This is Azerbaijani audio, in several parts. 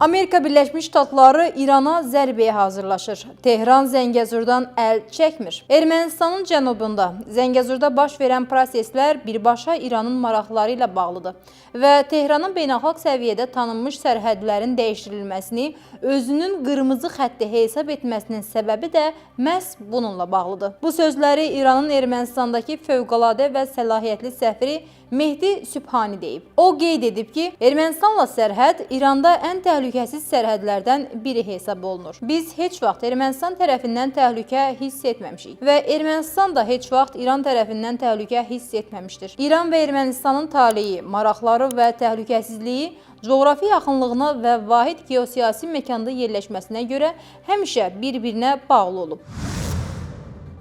Amerika Birləşmiş Ştatları İrana zərbəyə hazırlaşır. Tehran Zəngəzurdan əl çəkmir. Ermənistanın cənubunda Zəngəzurda baş verən proseslər birbaşa İranın maraqları ilə bağlıdır və Tehranın beynəlxalq səviyyədə tanınmış sərhədlərin dəyişdirilməsini özünün qırmızı xətti hesab etməsinin səbəbi də məhz bununla bağlıdır. Bu sözləri İranın Ermənistandakı fövqəladə və səlahiyyətli səfiri Mehdi Sübhani deyib. O qeyd edib ki, Ermənistanla sərhəd İranda ən təhlükəsiz sərhədlərdən biri hesab olunur. Biz heç vaxt Ermənistan tərəfindən təhlükə hiss etməmişik və Ermənistan da heç vaxt İran tərəfindən təhlükə hiss etməmişdir. İran və Ermənistanın taleyi, maraqları və təhlükəsizliyi coğrafi yaxınlığına və vahid geosiyasi məkanda yerləşməsinə görə həmişə bir-birinə bağlı olub.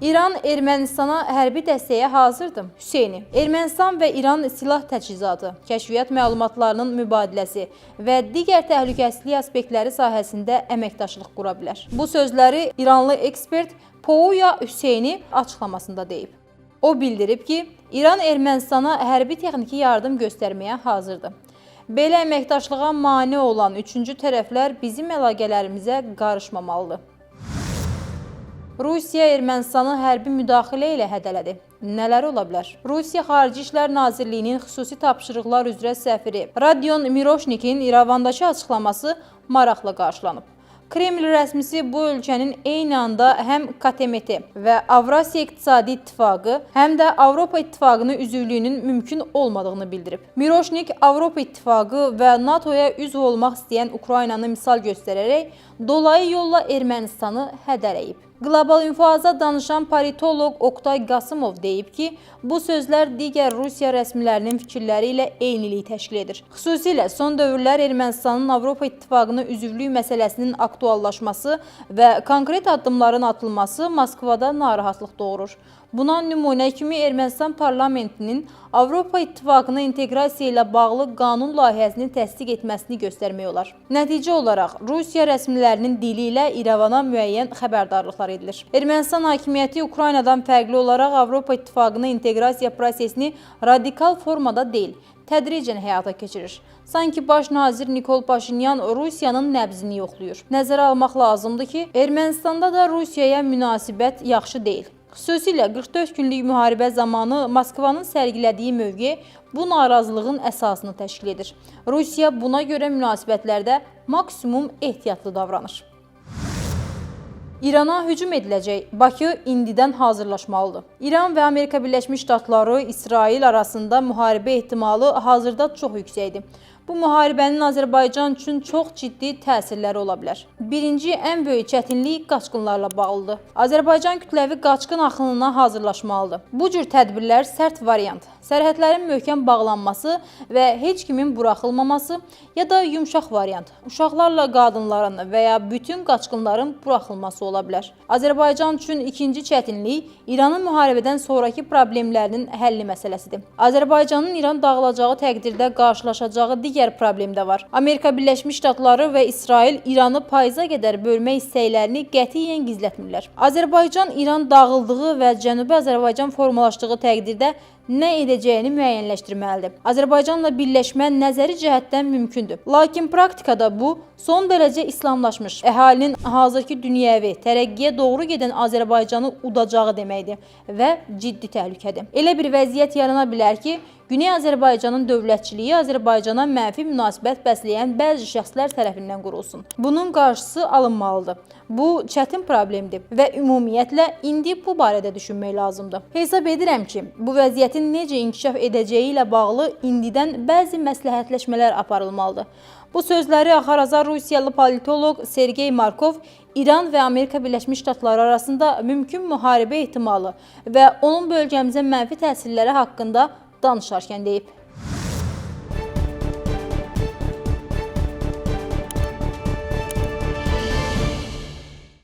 İran Ermənistana hərbi dəstəyə hazırdır. Hüseyni. Ermənistan və İran silah təchizatı, kəşfiyyat məlumatlarının mübadiləsi və digər təhlükəsizlik aspektləri sahəsində əməkdaşlıq qura bilər. Bu sözləri İranlı ekspert Pouya Hüseyni açıqlamasında deyib. O bildirib ki, İran Ermənistana hərbi texniki yardım göstərməyə hazırdır. Belə əməkdaşlığa mane olan üçüncü tərəflər bizim əlaqələrimizə qarışmamalıdır. Rusiya Ermənistanı hərbi müdaxilə ilə hədələdi. Nələr ola bilər? Rusiya Xarici İşlər Nazirliyinin xüsusi tapşırıqlar üzrə səfiri Rodion Miroşnikin İrəvandakı açıqlaması maraqla qarşılanıb. Kreml rəsmisi bu ölkənin eyni anda həm KTMT və Avrasiya İqtisadi İttifaqı, həm də Avropa İttifaqının üzvlüyünün mümkün olmadığını bildirib. Miroşnik Avropa İttifaqı və NATO-ya üzv olmaq istəyən Ukraynanı misal göstərərək dolayı yolla Ermənistanı hədələyib. Qlobal İnfoaza danışan politoloq Oqtay Qasımov deyib ki, bu sözlər digər Rusiya rəsmilərinin fikirləri ilə eynilik təşkil edir. Xüsusilə son dövrlər Ermənistanın Avropa İttifaqına üzvlük məsələsinin aktuallaşması və konkret addımların atılması Moskvada narahatlıq doğurur. Buna nümunə kimi Ermənistan parlamentinin Avropa İttifaqına inteqrasiya ilə bağlı qanun layihəsini təsdiq etməsini göstərmək olar. Nəticə olaraq Rusiya rəsmilərinin dili ilə İrəvana müəyyən xəbərdarlıqlar edilir. Ermənistan hakimiyyəti Ukraynadan fərqli olaraq Avropa İttifaqına inteqrasiya prosesini radikal formada deyil, tədricən həyata keçirir. Sanki baş nazir Nikol Paşinyan Rusiyanın nəbzini yoxlayır. Nəzərə almaq lazımdır ki, Ermənistanda da Rusiyaya münasibət yaxşı deyil. Xüsusilə 44 günlük müharibə zamanı Moskvanın sərgilədiyi mövqe bu narazılığın əsasını təşkil edir. Rusiya buna görə münasibətlərdə maksimum ehtiyatlı davranır. İrana hücum ediləcək. Bakı indidən hazırlaşmalıdır. İran və Amerika Birləşmiş Ştatları, İsrail arasında müharibə ehtimalı hazırda çox yüksəkdir. Bu müharibənin Azərbaycan üçün çox ciddi təsirləri ola bilər. Birinci ən böyük çətinlik qaçqınlarla bağlıdır. Azərbaycan kütləvi qaçqın axınına hazırlaşmalıdır. Bu cür tədbirlər sərt variant, sərhədlərin möhkəm bağlanması və heç kimin buraxılmaması ya da yumşaq variant, uşaqlarla qadınların və ya bütün qaçqınların buraxılması ola bilər. Azərbaycan üçün ikinci çətinlik İranın müharibədən sonrakı problemlərinin həlli məsələsidir. Azərbaycanın İran dağılacağı təqdirdə qarşılaşacağı digər problem də var. Amerika Birləşmiş Ştatları və İsrail İranı payıza qədər bölmək istəklərini qətiyyən gizlətmirlər. Azərbaycan İran dağıldığı və Cənubi Azərbaycan formalaşdığı təqdirdə nə edəcəyini müəyyənləşdirməlidir. Azərbaycanla birləşmə nəzəri cəhətdən mümkündür. Lakin praktikada bu son dərəcə islamlaşmış, əhalinin hazırki dünyəvi tərəqqiyə doğru gedən Azərbaycanı udacağı deməkdir və ciddi təhlükədir. Elə bir vəziyyət yarana bilər ki, Güney Azərbaycanın dövlətçiliyi Azərbaycana mənfi münasibət bəsləyən bəzi şəxslər tərəfindən qurulsun. Bunun qarşısı alınmalıdır. Bu çətin problemdir və ümumiyyətlə indi bu barədə düşünmək lazımdır. Hesab edirəm ki, bu vəziyyətin necə inkişaf edəcəyi ilə bağlı indidən bəzi məsləhətləşmələr aparılmalıdır. Bu sözləri Axaraza Rusiyalı politoloq Sergey Markov İran və Amerika Birləşmiş Ştatları arasında mümkün müharibə ehtimalı və onun bölgəmizə mənfi təsirləri haqqında danışarkən deyib.